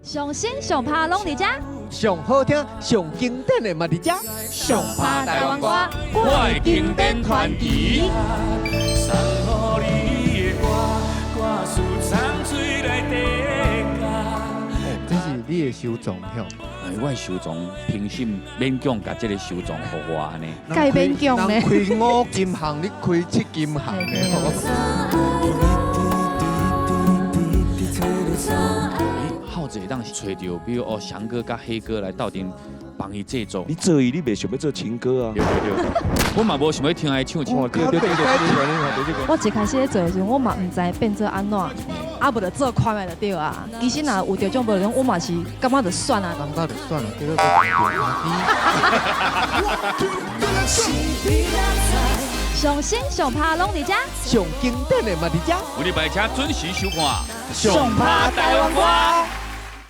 上新上拍攏佇遮，上好聽、上經典的嘛佇遮。上拍台灣歌，我的經典傳奇。送予你的歌，歌詞藏嘴內底價。哦，這是你的收藏吼？哎，我的收藏評審勉強共這个收藏予我按呢。蓋勉強呢人開五金項，你開七金項的吼。孝子會當揣著，比如哦，翔哥佮黑哥來鬥陣幫伊製作。你做伊，你袂想欲做情歌啊？對對對，我嘛無想欲聽伊唱情歌。對對對對對對。我一開始咧做的時陣，我嘛毋知變做按怎，啊無就做寬的就對啊。其實若有得獎無得獎，我嘛是感覺就算啊。感覺就算了，結果閣上新上拍攏佇遮，上經典的嘛佇遮。每禮拜請準時收看。上拍台灣歌。